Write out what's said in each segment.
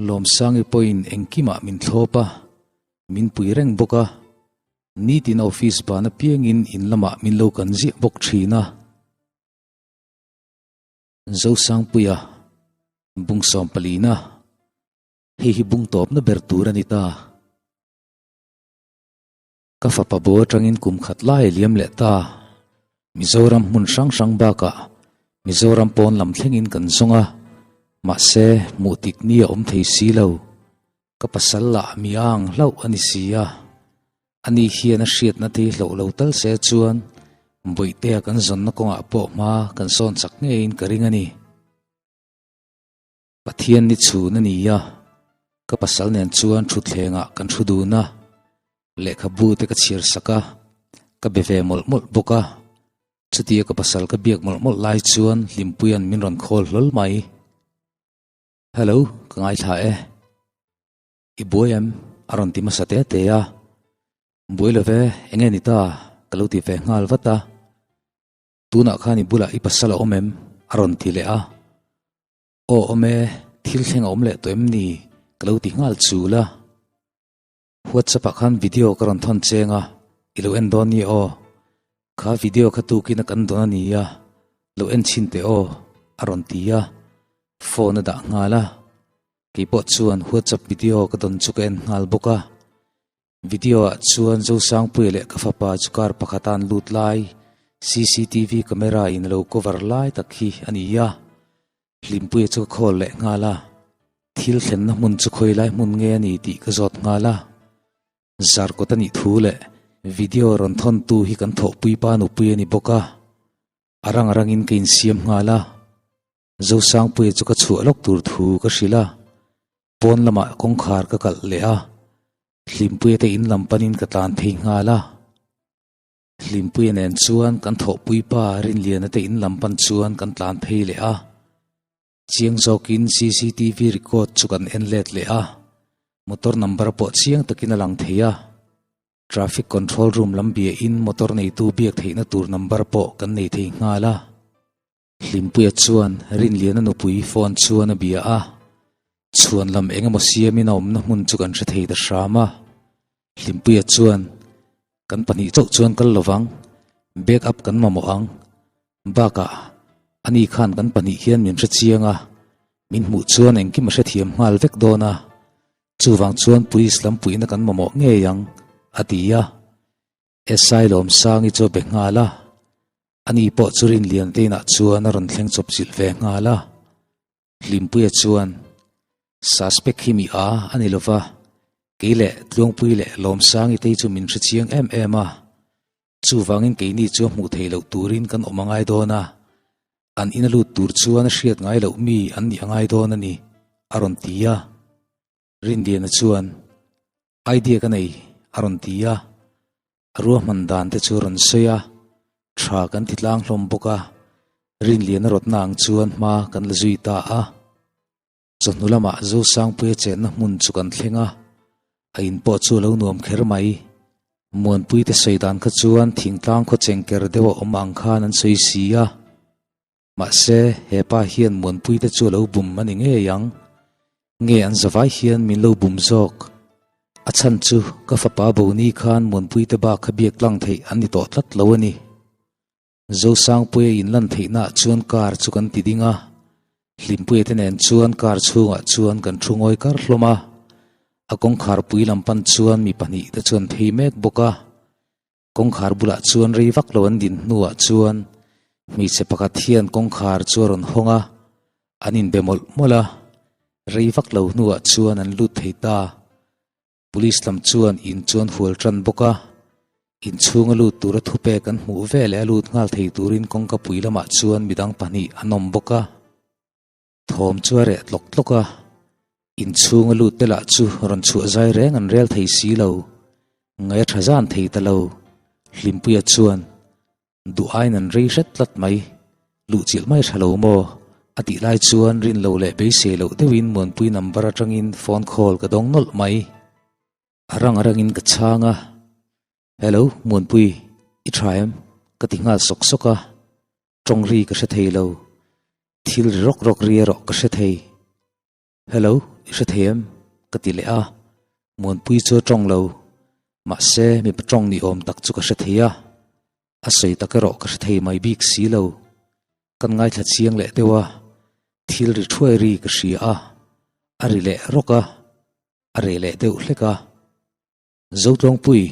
Lawmsangi pawhin engkimah min thlawp a, min pui reng bawk a. Nitin office ban apiangin in lamah min lo kan ziah bawk thin a. Zosangpuia, Bung sawmpalina, hei hi bung tawpna ber tur a ni ta. Ka fapa bo atangin kum khat lai a liam leh ta. Mizoram hmun hrang hrang bakah Mizoram pawn lam thlengin kan zawng a, mahse hmuh tik ni a awm thei si lo. Ka pasal lah mi a ang hlauh a ni si a, ani hian a hriatna te hi hlauh lo tal se chuan Bawihtea kan zawnna kawngah pawh hma kan sawn chak ngeiin ka ring a ni. Pathian ni chhun a ni a, ka pasal nen chuan thutthlengah kan thu dun a, lehkhabu te ka chhiar sak a, ka be ve mawlh mawlh bawk a. Chutia ka pasal ka biak mawlh mawlh lai chuan Hlimpuia'n min rawn khawl hlawl mai. Hello, ka ngaithla e. I buai em? A rawn ti hmasa te te a. Buai lo ve, eng nge ni ta? Ka lo ti ve nghal vat a. Tunah khan i bulah i pasal a awm em? A rawn ti leh a. Aw awm e, thil thleng a awm leh tawh em ni? Ka lo ti nghal chul a. WhatsApp ah khan video ka rawn thawn cheng a, i lo en dawn ni aw. Kha video kha tukin a kan dawn a ni a, lo en chhin teh aw, a rawn ti a. Phone a dah nghal a. Keipawh chuan WhatsApp video ka dawn chu ka en nghal bawk a. Video ah chuan Zosangpuia leh ka fapa chu car pakhat a an lut lai, cctv camera in a lo cover lai tak hi a ni a. Hlimpuia chu ka call leh nghal a, thil thlenna hmun chu khawi lai hmun nge a ni tih ka zawt nghal a. Zarkawt a nih thu leh video rawn thawntu hi kan thawhpui pa nupui a ni bawk a, a rang rangin ka insiam nghal a. Zosangpuia chu ka chhuah lawk tur thu ka hrilh a, pawn lamah kawngkhar ka kalh leh a, Hlimpuia te in lam panin ka tlan phei nghal a. Hlimpuia nen chuan kan thawhpui pa Rinliana te in lam pan chuan kan tlan phei leh a. Chiang zawkin cctv record chu kan en let leh a, motor number pawh chiang takin a lang thei a. Traffic control room lam biahin motor neitu biak theihna tur number pawh kan nei thei nghal a. Hlimpuia chuan Rinliana nupui phone chuan a bia a, chhuan lam eng emaw siamin a awmna hmun chu kan hre thei ta hram a. Hlimpuia chuan, Kan pahnih chauh chuan kal lovang, back up kan mamawh ang. Bakah, ani khan kan pahnih hian min hre chiang a, min hmuh chuan engkim a hrethiam nghal vek dawn a, chuvang chuan police lam puihna kan mamawh ngei ang, a ti a. SI Lawmsangi chu a be nghal a, ani pawh chu Rinlian te inah chuan a rawn thleng chawp zilh ve nghal a. Hlimpuia chuan, Suspect hi mi a a ni lova, kei leh Tluangpui leh Lawmsangi te hi chu min hre chiang em em a, chuvangin keini chu a hmuh theih loh turin kan awm a ngai dawn a, an ina lut tur chuan a hriat ngai loh mi an nih a ngai dawn a ni, a rawn ti a. Rinliana chuan, Idea ka nei, a rawn ti a. A ruahman dan te chu a rawn sawi a, tha kan ti tlang hlawm bawk a. Rinliana rawtna ang chuan hma kan la zui ta a. Chawhnu lamah Zosangpuia chenna hmun chu kan thleng a, a in pawh chu a lo nuam kher mai. Muanpuite sawi dan kha chuan thingtlang khaw chengker deuh a awm ang khan an sawi si a. Mahse, he pa hian Muanpuite chu a lo bum a ni ngei ang. Nge an zavai hian min lo bum zawk? A chhan chu ka fapa Boni khan Muanpuite bak kha biak tlang theih an ni tawh tlat lo a ni. Zosangpuia inlan theihnaah chuan car chu kan ti ding a, Hlimpuia te nen chuan car chhungah chuan kan thu ngawi kar hlawm a. A kawngkhar pui lam pan chuan mi pahnihte chuan phei mek bawk a. Kawngkhar bulah chuan rei vak lo an din hnuah chuan hmeichhe pakhat hian kawngkhar chu a rawn hawng a, an inbe mawlh mawlh a, rei vak lo hnuah chuan an lut thei ta. Police lam chuan in chu an hual tan bawk a, inchhunga lut tura thupek an hmuh veleh a lut nghal thei turin kawngka pui lamah chuan midang pahnih an awm bawk a. Thawm chu a reh tlawk tlawk a, inchhunga lut te lah chu rawn chhuah zai reng an rel thei si lo, ngaih a tha zan thei ta lo. Hlimpuia chuan, Duh aiin an rei hret tlat mai, luhchilh mai tha lo maw? a tih lai chuan rin lo leh beisei loh deuhin Muanpui number atangin phone call ka dawng nawlh mai. A rang rangin ka chhang a, Hello, Muanpui, i tha em? ka ti nghal sawk sawk a. Tawng ri ka hre thei lo, thil ri rawk rawk ri erawh ka hre thei. Hello, i hre thei em? Ka ti leh a, Muanpui chu a tawng lo. Mahse, mipa tawng ni awm tak chu ka hre thei a, a sawi tak erawh ka hre thei mai bik si lo. Kan ngaithla chiang leh deuh a, thil ri thuai ri ka hria a, a ri leh rawk a, a reh leh deuh hlek a. Zotlawngpui,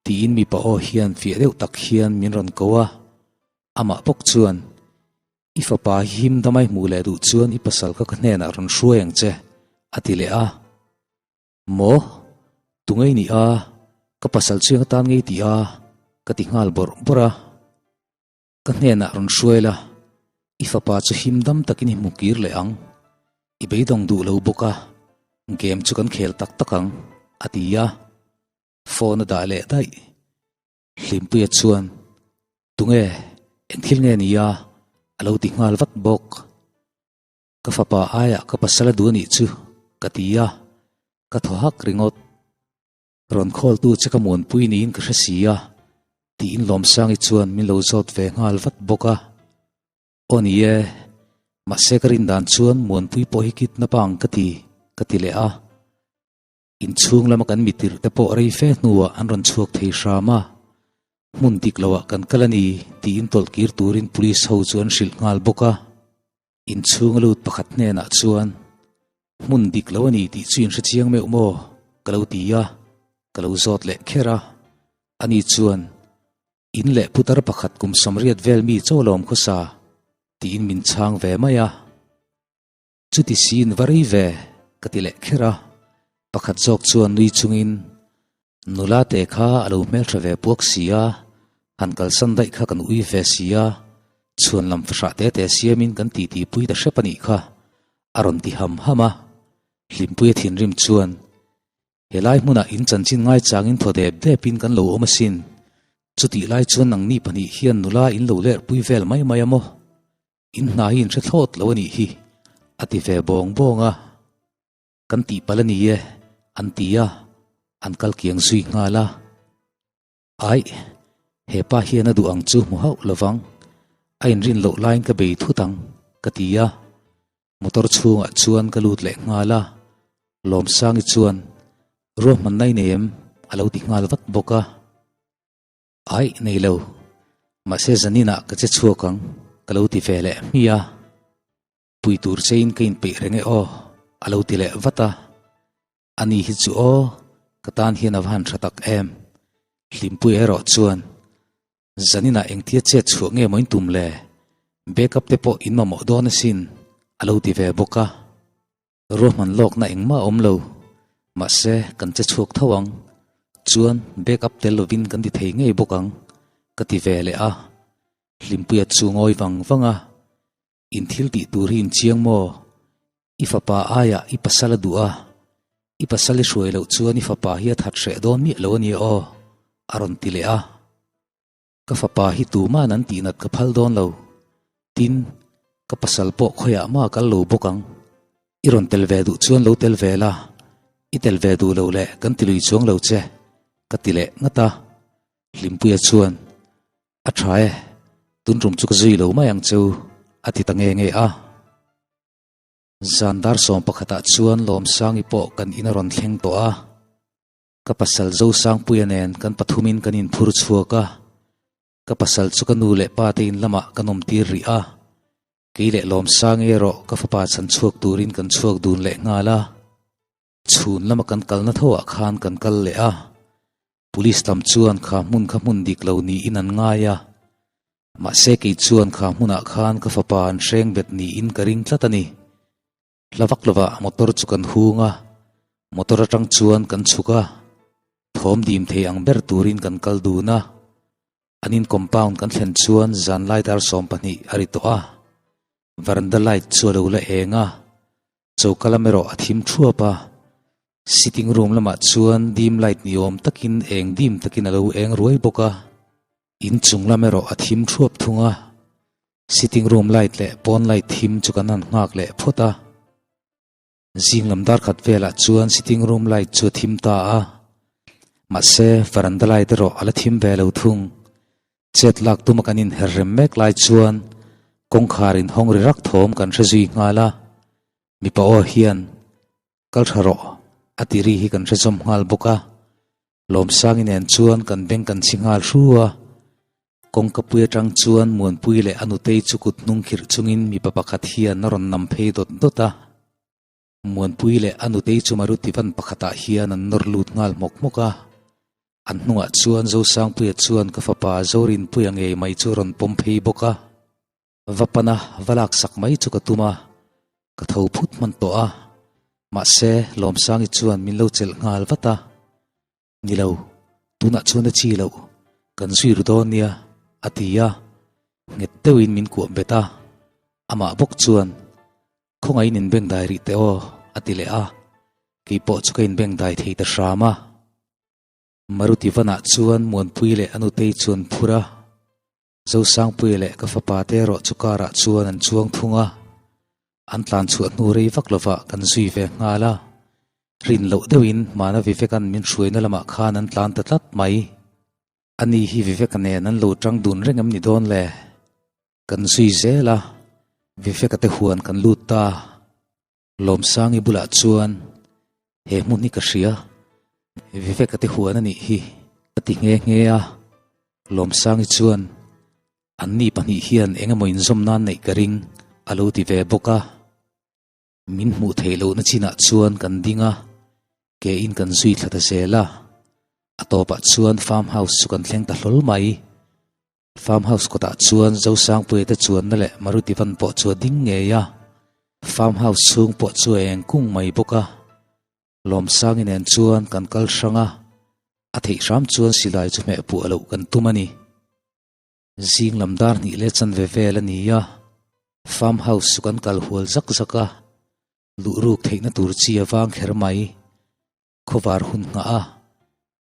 tiin mipa aw hian fiah deuh tak hian min rawn ko a, amah bawk chuan, I fapa hi him damai hmuh leh duh chuan i pasal kha ka hnenah rawn hruai ang che, a ti leh a. Maw? Tungei ni a, ka pasal chu eng atan ngei ti a, ka ti nghal bawrh bawrh a. Ka hnenah rawn hruai la, i fapa chu him dam takin i hmu kir leh ang. I beidawng duh lo bawk a, game chu kan khel tak tak ang, a ti a. Phone a dah leh daih. Hlimpuia chuan, Tunge, eng thil nge ni a? a lo ti nghal vat bawk. Ka fapa aiah ka pasal a duh a nih chu, ka ti a, ka thaw hak ringawt. Rawn khawltu che ka muanpui niin ka hre si a, tiin Lawmsangi chuan min lo zawt ve nghal vat bawk a. Aw ni e, mahse ka rin dan chuan muanpui pawh hi kidnap ang ka ti, ka ti leh a. Inchhung lama kan mitirh te pawh rei fe hnuah an rawn chhuak thei hram a, hmun dik loah kan kal a ni tiin tawlh kir turin police ho chu an hrilh nghal bawk a. Inchhung a lut pakhat hnenah chuan, Hmun dik lo a ni tih chu inhre chiang meuh maw? ka lo ti a, ka lo zawt leh kher a. Ani chuan, In leh putar pakhat kum 80 vel mi chaw lawm khawsa tiin min chhang ve mai a. Chuti siin va rei ve, ka ti leh kher a. Pakhat zawk chuan nui chungin, Nula te kha a lo hmeltha ve puak si a, han kalsan daih kha kan ui ve si a, chhuan lam fahrah te te siamin kan titi pui ta hrep a nih kha, a rawn ti ham ham a. Hlimpuia thinrim chuan, Helai hmunah in chanchin ngaichangin thaw dep depin kan lo awm asin. Chutih lai chuan nangni pahnih hian nula in lo lerhpui vel mai mai a maw? In hna hi in hre thlawt lo a nih hi, a ti ve bawng bawng a. Kan tih palh a ni e, an ti a, an kal kiang zui nghal a. Aih, he pa hian a duh ang chu hmu hauh lovang, a inrin loh laiin ka bei thut ang, ka ti a. Motor chhungah chuan ka lut leh nghal a, Lawmsangi chuan, Ruahmanna i nei em? a lo ti nghal vat bawk a. Aih, nei lo. Mahse zaninah ka che chhuak ang, ka lo ti ve leh hmi a. Pui tur chein ka inpeih reng e aw, a lo ti leh vat a. Ani hi chu aw, ka tan hian a va han tha tak em. Hlimpui erawh chuan, Zaninah engtia chet chhuah nge maw in tum le? Backup te pawh in mamawh dawn asin, a lo ti ve bawk a. Ruahman lawkna engmah a awm lo, mahse kan che chhuak tho ang, chuan back up tel lovin kan ti thei ngei bawk ang, ka ti ve leh a. Hlimpuia chu ngawi vang vang a, In thil tih tur hi in chiang maw? I fapa aiah i pasal a duh a, i pasal i hruai loh chuan i fapa hi a that hreh dawn miah lo a nia aw, a rawn ti leh a. Ka fapa hi tuman an tihnat ka phal dawn lo. Tin, ka pasal pawh khawiah mah a kal lo bawk ang. I rawn tel ve duh chuan lo tel ve la, i tel ve duh loh leh kan ti lui chuang lo che, ka ti leh ngat a. Hlimpuia chuan, A tha e, tun tum chu ka zui lo mai ang cheu, a ti ta nge nge a. Zan dar 11ah chuan Lawmsangi pawh kan in a rawn thleng tawh a. Ka pasal Zosangpuia nen kan pathumin kan inphur chhuak a, ka pasal chu ka nu leh pa te in lamah kan awm tir rih a, kei leh Lawmsangi erawh ka fapa chhan chhuak turin kan chhuak dun leh nghal a. Chhun lama kan kalna thoah khan kan kal leh a, police lam chuan kha hmun kha hmun dik lo niin an ngai a, mahse kei chuan kha hmunah khan ka fapa an hreng bet niin ka ring tlat a ni. Hla vak lovah motor chu kan hung a, motor atang chuan kan chhuk a, thawm dim thei ang ber turin kan kal dun a. An in compound kan thlen chuan zanlai dar 12 a ri tawh a, veranda light chu a lo la eng a, choka lam erawh a thim thuap a, sitting room lamah chuan dim light ni awm takin eng dim takin a lo eng ruai bawk a, inchung lam erawh a thim thuap thung a. Sitting room light leh pawn light thim chu kan han nghak leh phawt a. Zing lam dar khat velah chuan sitting room light chu a thim ta a. Mahse, veranda light erawh a la thim ve lo thung. Chet lak tuma kan inher rem mek lai chuan kawngkhar inhawng ri rak thawm kan hre zui nghal a. Mipa aw hian. Kal tha rawh, a ti ri hi kan hre zawm nghal bawk a. Lawmsangi nen chuan kan beng kan chhi nghal hru a. Kawngka pui atang chuan Muanpui leh a nutei chu kut hnung khirh chungin mipa pakhat hian a rawn nam phei dawt dawt a. Muanpui leh a nutei chu Maruti van pakhatah hian an nawr lut nghal hmawk hmawk a. An hnungah chuan Zosangpuia chuan ka fapa Zorinpuia ngei mai chu a rawn pawm phei bawk a. Va pana va laksak mai chu ka tum a, ka tho phut hman tawh a. Mahse, Lawmsangi chuan min lo chelh nghal vat a. Ni lo, tunah chuan a chi loh, kan zui ru dawn nia, a ti a. Nghet deuhin min kuah bet a, amah bawk chuan, Khawngaihin inbengdai rih teh aw, a ti leh a. Keipawh chu ka inbengdai thei ta hram a. Maruti vanah chuan Muanpui leh a nutei chuan phur a. Zosangpuia leh ka fapa te erawh chu car ah chuan an chuang thung a, an tlan chhuah hnu rei vak lovah kan zui ve nghal a, rin loh deuhin hmana Vivek-a'n min hruaina lamah khan an tlan ta tlat mai. Ani hi Vivek-a nen an lo tang dun reng em ni dawn le? Kan zui zel a, Vivek-a te huan kan lut ta. Lawmsangi bulah chuan, He hmun hi ka hria, Viveka te huan a nih hi, ka ti nghe nghe a. Lawmsangi chuan, Anni pahnih hian eng emaw inzawm nan neih ka ring, a lo ti ve bawk a. Min hmuh theih lohna chinah chuan kan ding a, ke in kan zui thla ta zel a. A tawpah chuan farm house chu kan thleng ta hlawl mai. Farm house kawtah chuan Zosangpuia te chuanna leh Maruti van pawh chu a ding ngei a, farm house chhung pawh chu a eng kung mai bawk a. Lawmsangi nen chuan kan kal hrang a, a theih hram chuan silai chu hmeh puah loh kan tum a ni. Zing lam dar hnih leh chanve vel a ni a, farm house chu kan kal hual zak zak a, luh ruk theihna tur chi a vang kher mai. Khawvar hun nghah a,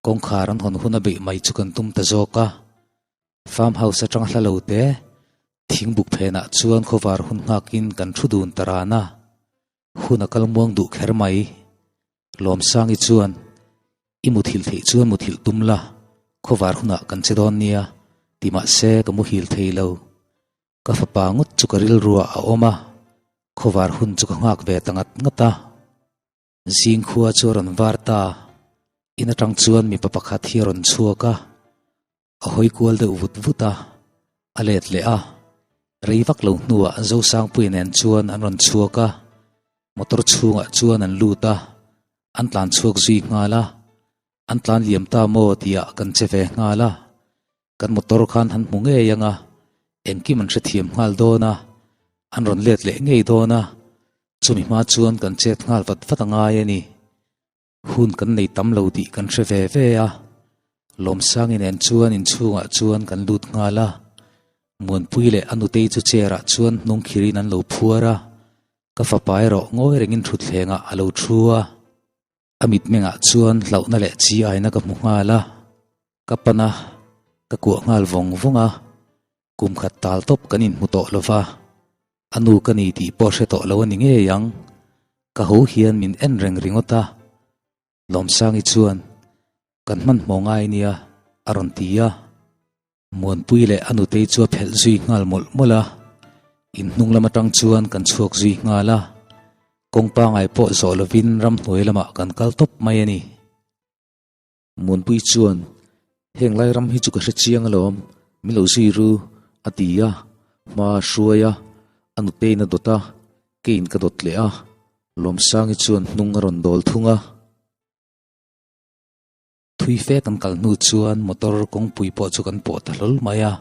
kawngkhar an hawn hun a beih mai chu kan tum ta zawk a. Farm house atang hla lo te, thingbuk phenah chuan khawvar hun nghakin kan thu dun ta ran a. Hun a kal muang duh kher mai. Lawmsangi chuan, I muthilh theih chuan muthilh tum la, khawvar hunah kan che dawn nia, ti mahse ka muhil thei lo. Ka fapa ngawt chu ka rilruah a awm a, khawvar hun chu ka nghak ve ta ngat ngat a. Zing khua chu a rawn var ta. In atang chuan mipa pakhat hi a rawn chhuak a, a hawi kual deuh vut vut a, a let leh a. Rei vak lo hnuah Zosangpuia nen chuan an rawn chhuak a, motor chhungah chuan an lut a, an tlan chhuak zui nghal a. An tlan liam ta maw tihah kan che ve nghal a, kan motor khan han hmu ngei ang a, engkim an hrethiam nghal dawn a, an rawn let leh ngei dawn a, chumi hma chuan kan chet nghal vat vat a ngai a ni. Hun kan nei tam lo tih kan hre ve ve a, Lawmsangi nen chuan inchhungah chuan kan lut nghal a, Muanpui leh a nutei chu chair ah chuan hnung khirin an lo phuar a, ka fapa erawh ngawi rengin thutthlengah a lo thu a. A mitmengah chuan hlauhna leh chi aina ka hmu nghal a, ka pan a, ka kuah nghal vawng vawng a, kum khat tal tawp kan inhmu tawh lo va, a nu ka ni tih pawh hre tawh lo a ni ngei ang, ka ho hian min en reng ringawt a, Lawmsangi chuan kan hmanhmawh ngai nia a rawn ti a. Muanpui leh a nutei chu a phelh zui nghal mawlh mawlh a, in hnung lam atang chuan kan chhuak zui nghal a, kawng pangai pawh zawh lovin ramhnuai lamah kan kal tawp mai a ni. Muanpui chuan, Heng lai ram hi chu ka hre chiang alawm, min lo zui ru, a ti a, hma a hruai a, a nuteiin a dawt a, keiin ka dawt leh a, Lawmsangi chuan hnung a rawn dawl thung a. Thui fe kan kal hnu chuan motor kawngpui pawh chu kan pawh ta hlawl mai a.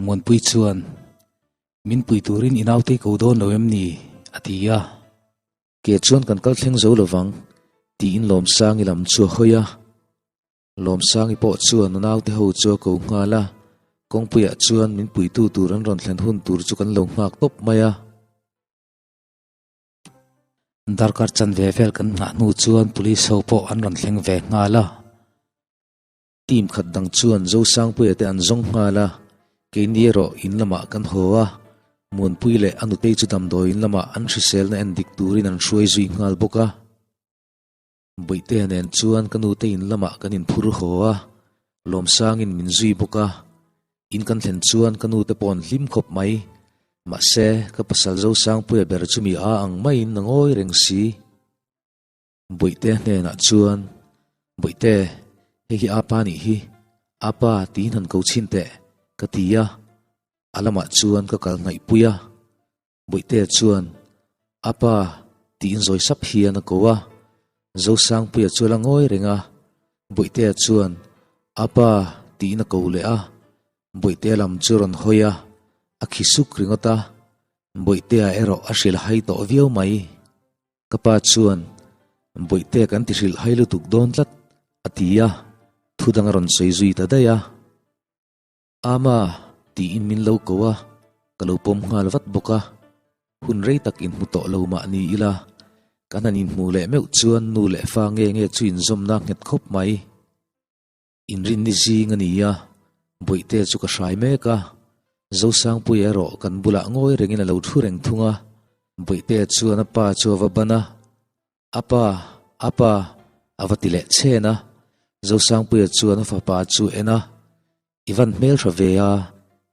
Muanpui chuan, Min pui turin i naute ko dawn lo em ni? a ti a. Ke chuan kan kal thleng zo lovang, tiin Lawmsangi lam chu a hawi a. Lawmsangi pawh chuan a naute ho chu a ko nghal a. Kawngpuiah chuan min puitu tur an rawn thlen hun tur chu kan lo nghak tawp mai a. Darkar chanve vel kan nghah hnu chuan police ho pawh an rawn thleng ve nghal a. Team khat dang chuan Zosangpuia te an zawng nghal a, keini erawh in lamah kan haw a, Muanpui leh a nutei chu damdawi in lamah an hriselna en dik turin an hruai zui nghal bawk a. Bawihtea nen chuan ka nute in lamah kan inphur haw a, Lawmsangin min zui bawk a. In kan thlen chuan ka nute pawh an hlim khawp mai. Mahse, ka pasal Zosangpuia ber chu mi a ang maiin a ngawi reng si. Bawihte hnenah chuan, Bawihte, hei hi Apa nih hi, Apa tiin han ko chhin teh, ka ti a. A lamah chuan ka kal hnaihpui a. Bawihtea chuan, Apa, tiin zawi sap hian a ko a. Zosangpuia chu a la ngawi reng a. Bawihtea chuan, Apa, tiin a ko leh a. Bawihtea lam chu a rawn hawi a, a khi suk ringawt a. Bawihtea erawh a hrilh hai tawh viau mai. Ka pa chuan, Bawihtea kan ti hrilh hai lutuk dawn tlat, a ti a. Thudang a rawn sawi zui ta daih a. Ama, tiin min lo ko a, ka lo pawm nghal vat bawk a. Hun rei tak inhmu tawh lo mah ni ila, kan han inhmuh leh meuh chuan nu leh fa nge nge chu inzawmna nghet khawp mai. Inrinni zing a ni a, Bawihte chu ka hrai mek a, Zosangpuia erawh kan bulah ngawi rengin a lo thu reng thung a. Bawihte chuan a pa chu a va ban a, A pa, a pa, a va ti leh chhen a. Zosangpuia chuan a fapa chu en a, I van hmelhra ve a,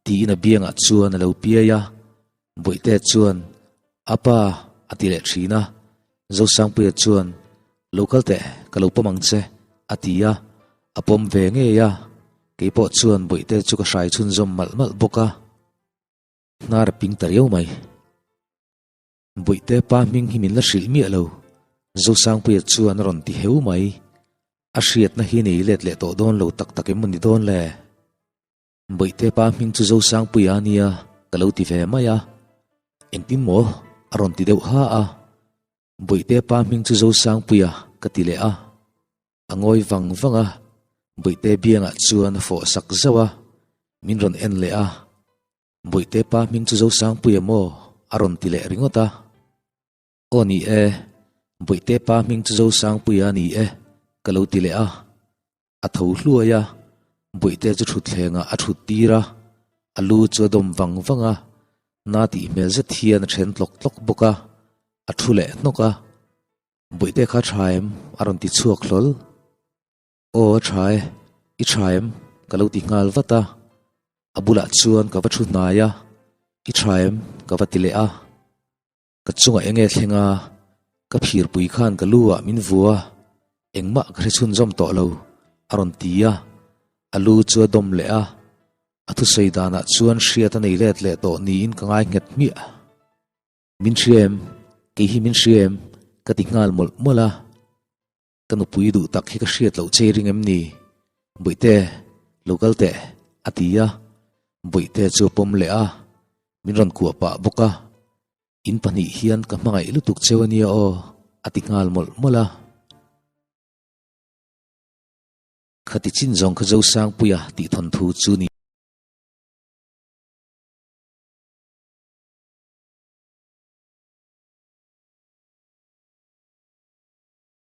tiin a biangah chuan a lo piai a. Bawihte chuan, A pa, a ti leh thin a. Zosangpuia chuan, Lo kal teh, ka lo pawm ang che, a ti a. A pawm ve ngei a. Keipawh chuan Bawihte chu ka hrai chhunzawm malh malh bawk a. Hnar a ping ta riau mai. Bawihte pa hming hi min la hrilh miah lo, Zosangpuia chuan a rawn ti heu mai. A hriatna hi nei let leh tawh dawn lo tak tak em maw ni dawn le? Bawihte pa hming chu Zosangpuia a nia ka lo ti ve mai a. Engtin maw? a rawn ti deuh ha a. Bawihte pa hming chu Zosangpuia ka ti leh a. A ngawi vang vang a, Bawihte biangah chuan a fawh sak zauh a, min rawn en leh a. Bawihte pa hming chu Zosangpuia maw? a rawn ti leh ringawt a. Aw ni e, Bawihte pa hming chu Zosangpuia a ni e, ka lo ti leh a. A tho hluai a, Bawihte chu thutthlengah a thut tir a, a lu chu a dawm vang vang a, na tih hmel zet hian a then tlawk tlawk bawk a, a thu leh hnawk a. Bawihte kha tha em? a rawn ti chhuak hlawl. Aw a tha e, i tha em? Ka lo ti nghal vat a, a bulah chuan ka va thu hnai a, I tha em? Ka va ti leh a, ka chungah eng nge thleng a, ka phirpui khan ka lu ah min vua, engmah ka hre chhunzawm tawh lo, a rawn ti a, a lu chu a dawm leh a, a thusawi danah chuan hriat a nei let leh tawh niin ka ngai nghet hmiah. Min hria em? Kei hi min hria em? Ka ti nghal mawlh mawlh a. Ka nupui duh tak hi ka hriat loh che ring em ni? Bawihte, lo kal teh, a ti a. Bawihte chu a pawm leh a, min rawn kuah pah bawk a. In pahnih hian ka hmangaih lutuk cheu a nia aw, a ti nghal mawlh mawlh a. Khati chin zawng kha Zosangpuia tih thawnthu chu ni.